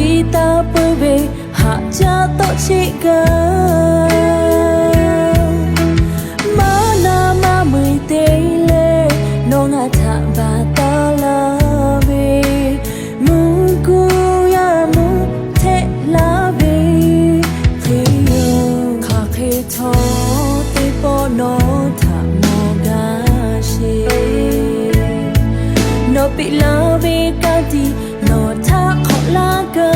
piˇ taˇ peuˬ ve haꞈ caˆ tawˆ cheˆ gaˇ. Maˇ naˇ maˇ meuˍ te leh nawˬ ngaˬ htaꞈ baˬ taˍ laˇ ve, mvuhˇ kuˇ yaˇ mvuhˇ htehˆ laˇ ve hk'e yoˬ. Hk'aˬ hk'e htawˇ teˇ pawˆ nawˬ htaꞈ mawˬ gaˇ sheˍ. Nawˬ peꞈ laˇ ve ka tiꞈ nawˬ htaꞈ hk'awꞈ laˇ gaˇ.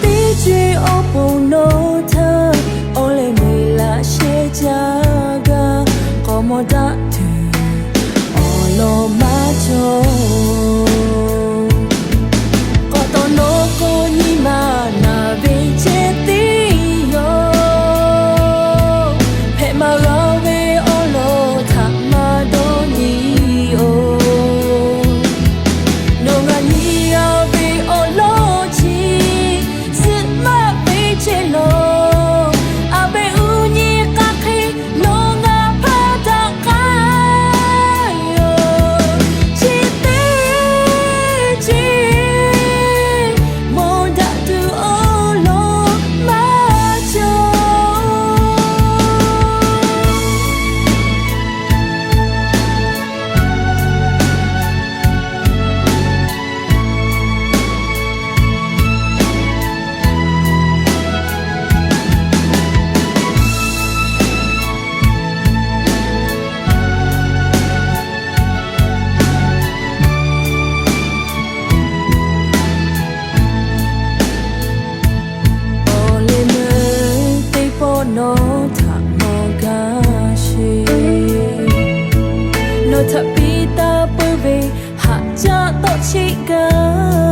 Teˇ co-e awˬ pon nawˬ htaꞈ awˬ leh meuˍ laꞈ sheh caˇ gaˇ. K'awꞈ mawˬ daꞈ tuˬ awˬ lawn maˇ cawˬ. K'awꞈ taw nawˬ k'o nyi ma naˬ ve chehˇ teˇ yanˇ, hpehꞈ maˍ g'a ve awˬ lawn htaꞈ maˇ dawˇ nyi-oˬ. Nawˬ ngaˬ nyi g'a ve awˬ lawn chi zuhꞈ maˇ ve chehˇ lawˬ. A pehˉ uˉ nyi k'aˇ hk'e nawˬ ngaˬ hpaˇ htaꞈ k'ai yoˬ. Chi teˇ ceuˬ mawˬ daꞈ tuˬ awˬ lawn maˇ cawˬ. Awˬ leh meuˍ teˇ pawˆ nawˬ htaꞈ mawˬ gaˇ sheˍ. Nawˬ htaꞈ piˇ taˇ peuˬ ve haꞈ caˆ tawˆ cheˆ gaˇ.